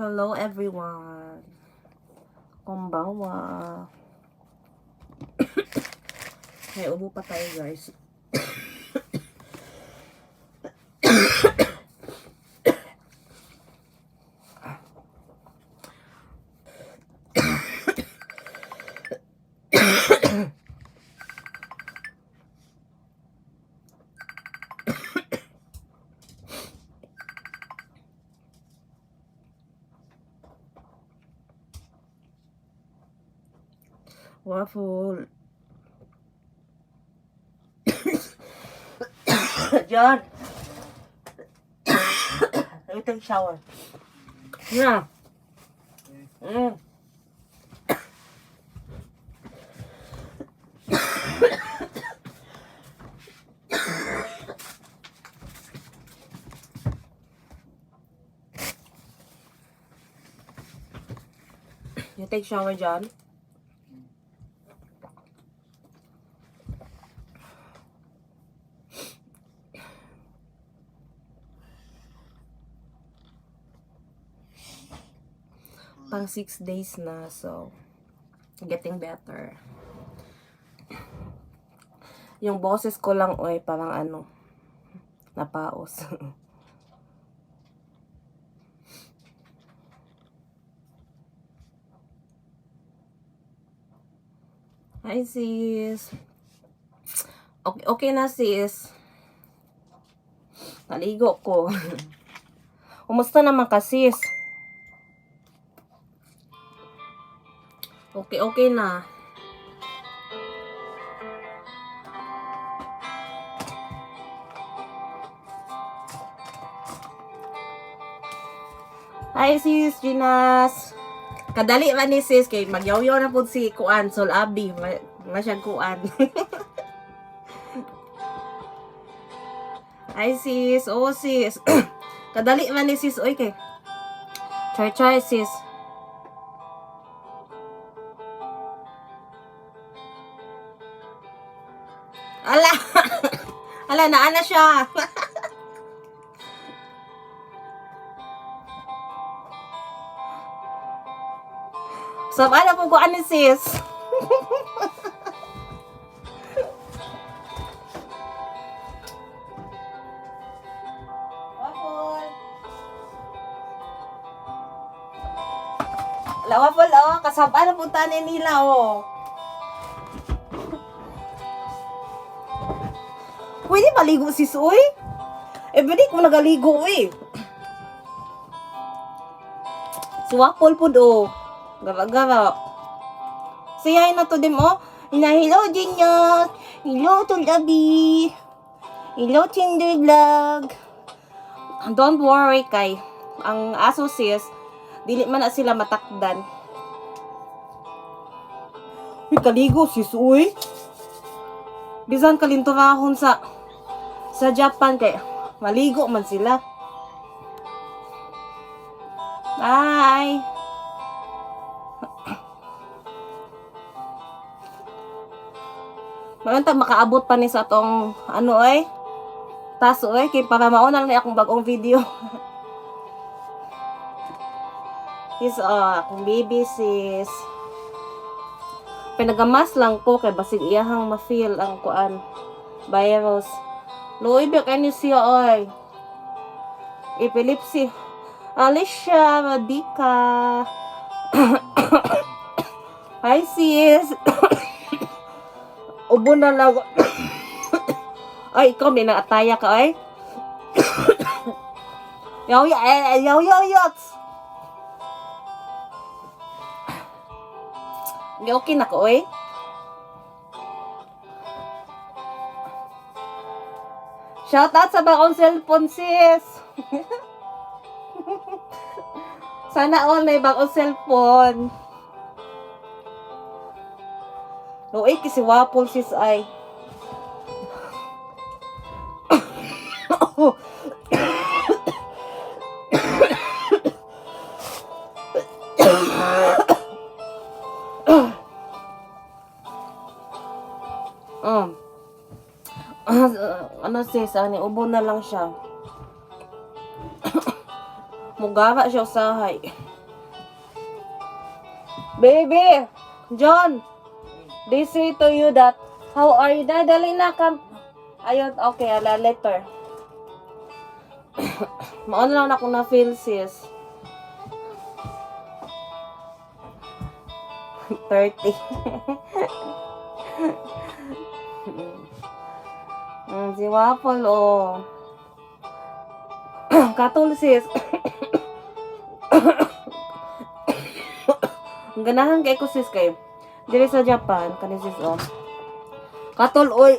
Hello everyone. Konbanwa. May ubo pa tayo, guys. Waffle. John. You take shower. Yeah. You take shower, John? Pang 6 days na, so getting better. Yung boses ko lang, oy, parang ano, napaos. Hi, sis. Okay, okay na, sis. Naligo ko. Kumusta naman ka, sis? Okay, okay na. Hi, sis Ginas. Kadali man ni sis kay magyawyaw na pud si Kuan Sol Abi, ma siyang kuan. Hi, sis. Oh, sis. Kadali man ni sis oy kay. Try try, sis. Ala. Ala, naa na siya. So, ano po kuan ni sis? Waffle. Ala, waffle, oh. Kasaba na punta ni nila, oh. Pwede maligo, sis, uy? Eh, pwede ko nagaligo, uy. Si waffle po, oh. Gara-gara. Say hi na to them, oh. Ina, hello, Genius. Hello, Tulabi. Hello, Tinder Vlog. Don't worry, kay. Ang aso, sis, dili man na sila matakdan. Uy, kaligo, sis, uy. Bisan kalinturahon sa Japan kay maligo man sila. Bye. Maunta makaabot pa ni sa atong ano ay taso ay kay para mauna lang ni akong bagong video. Sis, oh, akong baby, sis. Pinagamas lang ko kay basig iyahang ma-feel ang kuan virus. Luoy ba kay ni siya oy. Epilepsy. Alicia, Radika. Hi, sis. Ubo na lang. Ay, ikaw may naataya ka ay. Yaw yaw yaw yaw yaw. Okay na ko oy. Shout out sa bagong cellphone, sis. Sana all may bagong cellphone. Luoy kasi waffle, sis, ay. Ano sis, ani ubo na lang siya. Mugara siya usahay. Baby, John, they say to you that, "How are you?" Na, dali na, come. Ayun, okay, ala, later. Mauna lang ako na feel, sis. 30. Si Waffle, oh. Katol, sis. Ang ganahan kay ko, sis, kay diri sa Japan, kani, sis, oh. Katol, oy.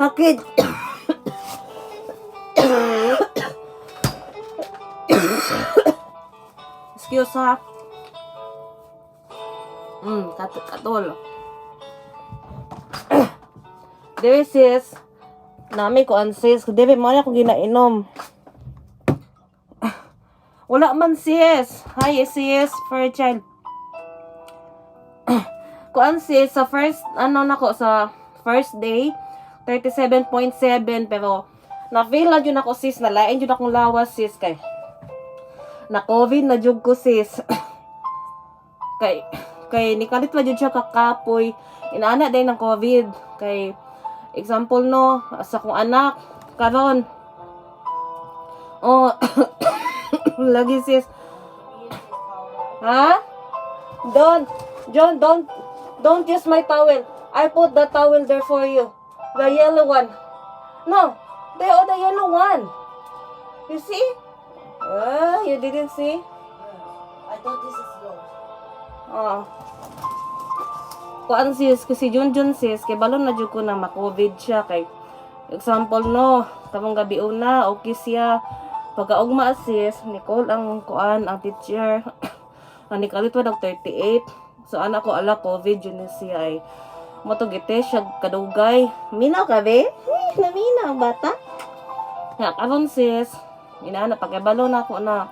Hakid. Excuse ha. Katol. Diri, sis, nami ko an, sis, diri mo na akong ginainom. Wala man, sis. Hi, sis, Fairchild. Kuan, sis, sa first ano nako, sa first day 37.7, pero na-feel na jud ako, sis, na lain jud akong lawas, sis, kay na COVID na jud ko, sis. Kay nikalit pa jud siya kakapoy. Inaana din ng COVID kay example no, sa akong anak karon. Oh, lagi, sis. Ha? Don't, John, don't use my towel. I put the towel there for you. The yellow one. No, the yellow one. You see? Ah, you didn't see? I thought this is yours. Oh. Kuan, sis, kasi Junjun, sis, kay balon na jud ko na ma-COVID siya kay example no, karong gabi una, okay siya. Pagkaugma, sis, Nicole ang kuan, ang teacher. Ang nikalit pa og 38. So anak ko, ala, COVID yun ni siya ay. Mo to gitest siya kadugay. Minaw ka be? Eh, naminaw ang bata. Ya, karon, sis, inaana pagkabalo na ako na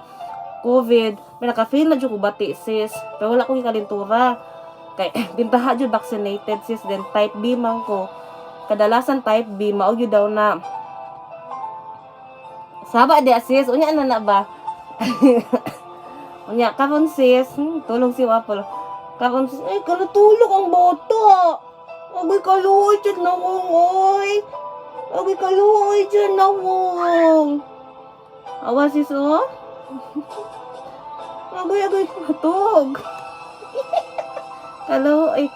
COVID, may naka-feel na jud ko bati, sis. Pero wala ko kalintura. Kay bintaha jud vaccinated, sis, then type B man ko. Kadalasan type B mao gyud daw na. Saba di, sis, unya na na ba? Unya karon, sis, tulog si Waffle. Karon, sis, ay kalutulog ang bata. Agay kaluoy dyan nawong oy. Agay kaluoy dyan nawong. Awa, sis, oh. Agay agay matog. Kaluoy.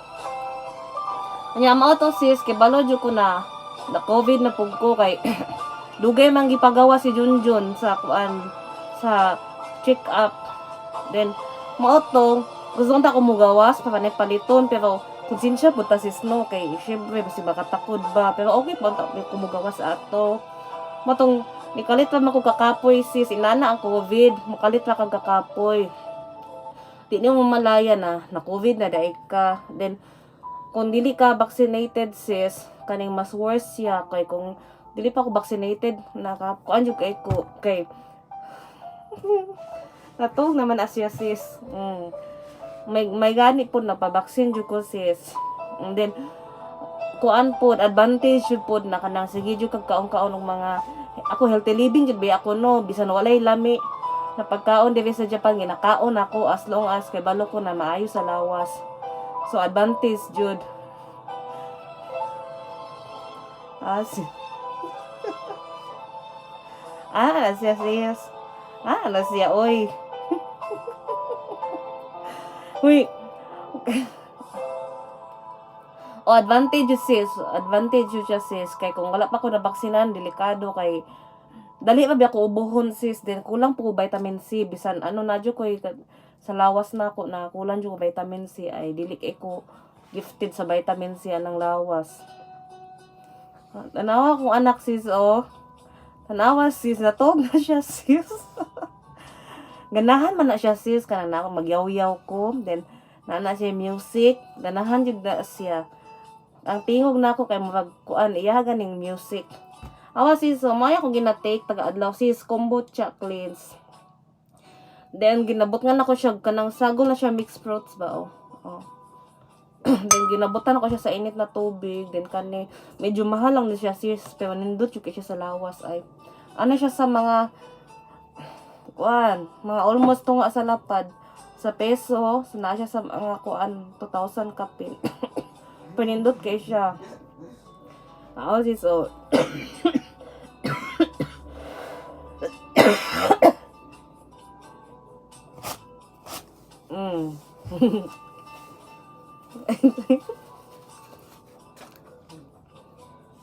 Unya mao to, sis, kay balo jud ko na na COVID na pug ko kay dugay man gipagawa si Junjun sa kuan, sa check up. Then mao to gusto ta ko mugawas para ni paliton, pero konsensya pud ta, sis, no, kay syempre basi makatakod ba, pero okay po ta ko mugawas ato. Mao tong nikalit pa man ko kakapoy, sis, inana ang COVID, makalit ra kag kakapoy. Di niyo mamalaya na na COVID na daig ka. Then kung dili ka vaccinated, sis, kaning mas worse siya kay kung dili pa ko vaccinated, naka kuan jud kay ko kay natug naman asya, sis. May gani po na pa-vaccine jud ko, sis. And then kuan pod, advantage jud pod na kanang sige jud kag kaon-kaon og mga ako, healthy living jud ba ako no, bisan walay lami na pagkaon diri sa Japan, ginakaon ako as long as kay balo ko na maayo sa lawas. So advantage jud. Ah, si ah, na siya, sis. Ah, na siya, oy. Uy. O, advantage sis. Advantage yun siya, sis. Kay kung wala pa ko na baksinan, delikado kay dali pa biya ko ubuhon, sis. Then kulang po ko vitamin C. Bisan ano na jud ko sa lawas na ako na kulang jud ko vitamin C ay dili kay ko gifted sa vitamin C anang lawas. Tanawa kong anak, sis, oh. Tanawa, sis, natog na siya, sis. Ganahan man na siya, sis, kanang na ako magyaw-yaw ko, then naa na siya music, ganahan jud na siya. Ang tingog na ako kay murag kuan iya ganing music. Awa, sis, so mao akong gina-take taga adlaw, sis, kombucha cleanse. Then ginabot nga nako siya kanang sago na siya, mixed fruits ba, oh. Oh. Then ginabutan ako siya sa init na tubig. Then kani medyo mahal lang ni siya, sis, pero nindot jud kay siya sa lawas ay. Ano siya sa mga kuan, mga almost tunga sa lapad. Sa peso, so naa siya sa mga kuan 2,000 kapin. Panindot kay siya. Ako sis, oh.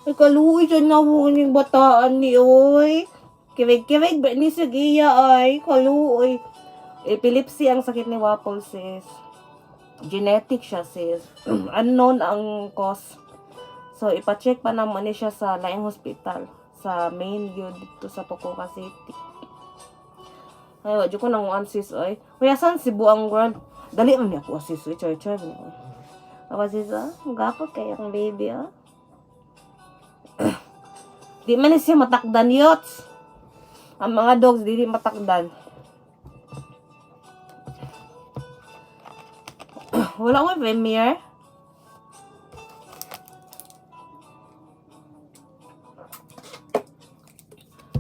Ay, kaluoy siya na yung bataan ni, oy. Kirig-kirig ba ni sa giya, ay. Kaluoy. Epilepsy ang sakit ni Waffle, sis. Genetic siya, sis. Unknown ang cause. So, ipacheck pa naman ni siya sa laing hospital. Sa main yun dito sa Fukuoka City. Ay, wa ko nang sis, oy. Kuya, saan Cebu ang world? Dali man niya ako, sis, oy. Choy, choy. Man niya. Awa, sis, ah. Ang gapo kay ang baby, ah. Di man ni siya matakdan, yots. Ang mga dogs, di matakdan. Wala ko premiere.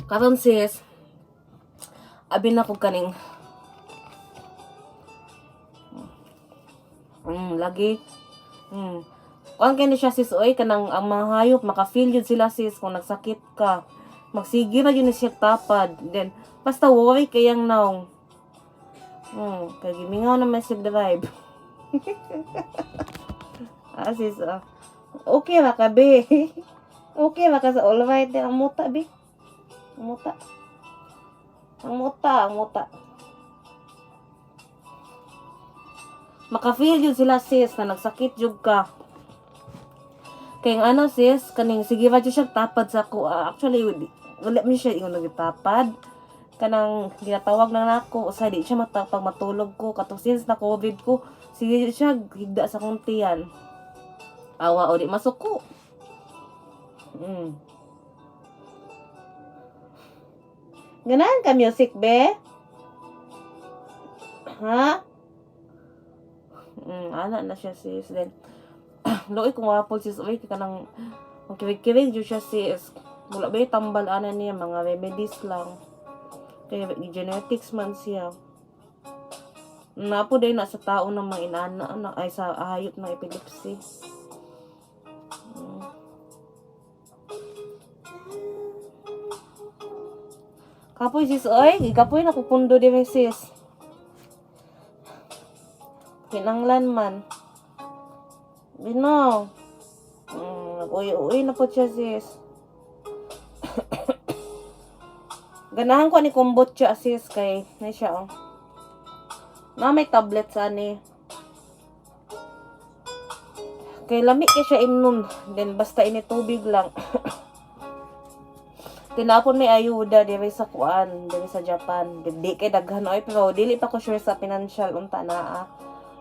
Karon sis, abi na ko kaning lagi. Kuan kay ni siya sis oy, kanang ang mga hayop maka-feel yun sila sis kung nagsakit ka. Magsige ra yun ni siya tapad. Then basta worry kayang naong. Kay gimingaw naman siya drive. Ah, sis, ah. Okay ra ka, be. Okay ra ka sa all right. Ang muta, be. Ang muta. Ang muta, ang muta. Maka-feel yun sila, sis, na nagsakit jud ka. Kay ang ano, sis, kaning sige ra jud siya tapad sa ako. Ah, actually, wala man siya ingon nagtapad. Kanang ginatawag na nako, usahay di siya matapag matulog ko kato since na COVID ko, sige jud siya higda sa akong tiyan. Awa o di masuko. Ganahan ka music, be? Ha? Ana na siya sis. Then, luoy kung wapol sis, uy, kay kanang magkirig-kirig jud siya sis. Wala ba yung tambal ana niya, mga remedies lang. Kaya genetics man siya. Napo din na sa tao ng mga inana, na, ay sa hayop ng epilepsy. Kapoy sis, oy, kapoy na kukundo din sis. Kinanglan man. Bino. Nag-uwi-uwi na po siya sis. Ganahan ko ni kombucha sis kay na siya oh. Na may tablet sa ani. Kay lami kay siya imnon. Then basta ini tubig lang. Tinapon may ayuda diri sa kuan, diri sa Japan. Di kay daghan oy, pero dili pa ko sure sa financial unta naa.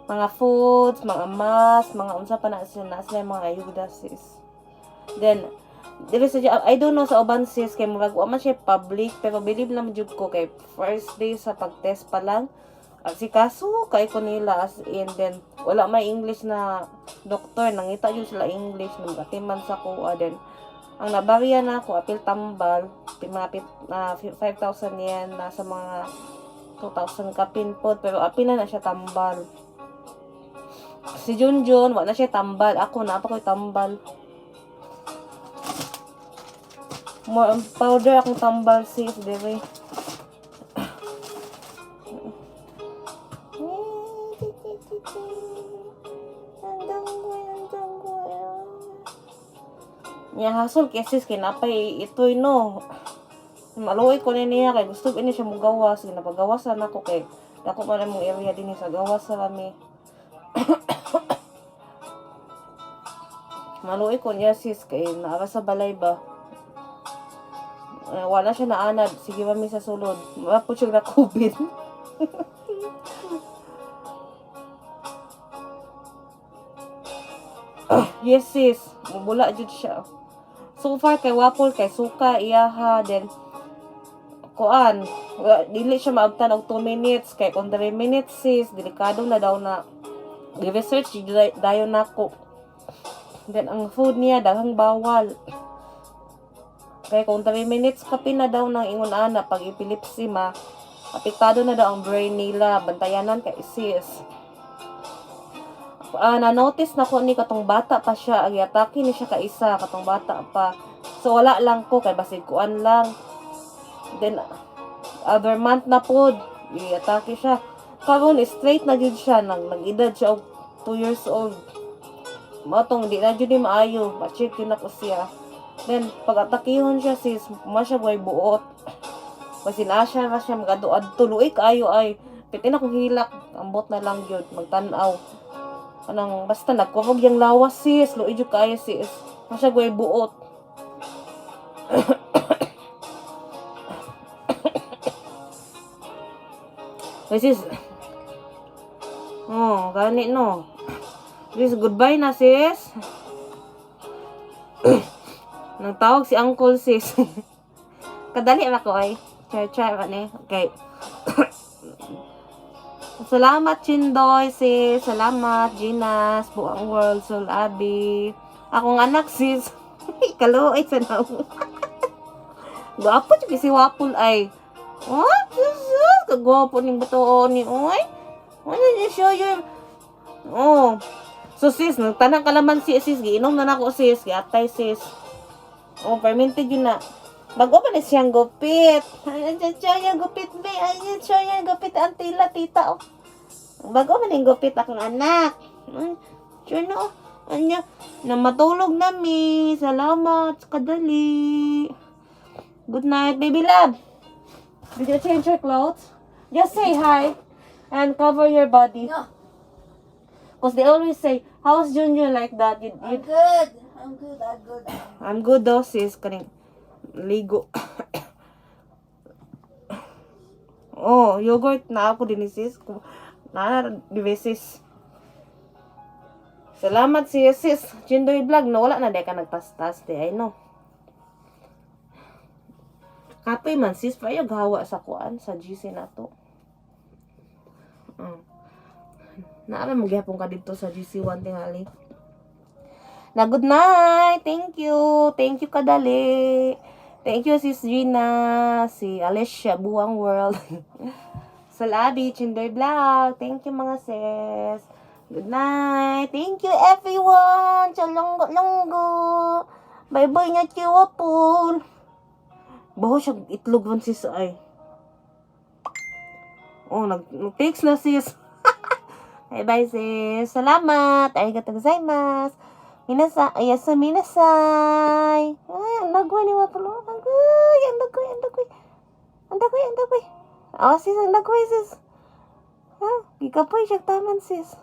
Mga foods, mga mask, mga unsa pa na sila yung mga ayuda sis. Then diri sa I don't know sa uban sis kay murag wa man siya public, pero believe lang jud ko kay first day sa pag-test pa lang si kaso kay ko nila as in, then wala may English na doktor, nangita jud sila English nang atiman sa kuha. Then ang nabarya na ako apil tambal mga 5,000 yen, nasa mga 2,000 kapin pod, pero apil na na siya tambal. Si Junjun wa na siya tambal, ako na pa ko'y tambal. More on powder akong tambal sis diri. Nya hasol kay sis kinapay itoy no. Maluoy ko ni niya kay gusto ini siya mugawas, ginapagawasan ako kay dako man among area dinhi sa gawas sa kami. Maluoy ko niya sis kay naa sa balay ba. Eh, wala siya naanad. Sige mami sa sulod. Wala po siya na COVID. Yes sis, mubula jud siya. So far kay Waffle kay suka iyaha, then kuan, dili siya maabtan og 2 minutes kay kung 3 minutes sis, delikado na daw na. Gi-research dayon nako. Then ang food niya daghang bawal. Kay kung 3 minutes kapin na daw nang ingon ana pag epilepsy ma Apektado na daw ang brain nila. Bantayanan kay sis. Ah, na-notice na ko ni katong bata pa siya, ang atake ni siya kaisa katong bata pa. So wala lang ko kay basig kuan lang. Then other month na pod, i-atake siya. Karon straight na jud siya, nag edad siya og 2 years old. Mao tong di na jud ni maayo, ma-check yun ako siya. Then pag atakihon siya, sis, ma siya way buot. Basin siya ra siya magadu-adto, luoy kaayo ay. Piti na kong hilak, ambot na lang gyud magtan-aw. Kanang basta nagkurog yung lawas, sis, luoy jud kaayo, sis. Ma siya way buot. Ay, sis. Oh, gani no. Sis, goodbye na, sis. Nang tawag si uncle, sis. Kadali ra ko ay. Char char ra ni. Okay. Salamat, Chindoy, sis. Salamat, Ginas, Buang World, Sol Abi. Akong anak, sis. Kaluoy sa naong. Gwapo jud si Wapol ay. Oh, Jesus, kagwapo ning batuon ni oy. Ano ni show your. Oh. So sis, nagtanang kalamansi, sis, giinom na nako, sis, giatay, sis. Oh, fermented yun na. Bago pa na siyang gupit. Ay, siya yung gupit, be. Ay, siya yung gupit, antila, tita. Oh. Bago man yung gupit akong anak. Ay, siya na, oh. Anya, na matulog na mi. Salamat, kadali. Good night, baby love. Did you change your clothes? Just say hi and cover your body. No. Because they always say, "How's Junior?" like that. I'm good. I'm good. I'm good. I'm good though, sis. Kaning ligo. Oh, yogurt na ako din ni sis. Na, di ba, sis? Salamat, sis. Sis, Chindoy Vlog, no, wala na di ka nagtastas, di ay no. Kapoy man, sis, pa gawa sa kuan sa GC na to. Naa mo gihapon ka dito sa GC1 tingali. Na good night. Thank you. Thank you kadali. Thank you, Sis Gina, si Alicia Buang World. Salabi, Chindoy Vlog. Thank you, mga sis. Good night. Thank you, everyone. Chalonggo longgo. Bye-bye na, Chiwapol. Baho siya itlog ron, sis, ay. Oh, nag-text na, sis. Bye-bye, sis. Salamat. Arigatou gozaimasu. Minasa, ayasa minasay. Ay, ang dagoy ni Wapol. Oh, ang dagoy, ang dagoy, ang dagoy. Ang dagoy, ang dagoy. Oh, sis, ang dagoy, sis. Ha? Gikapoy siya taman, sis.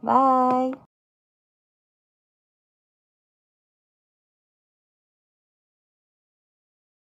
Bye.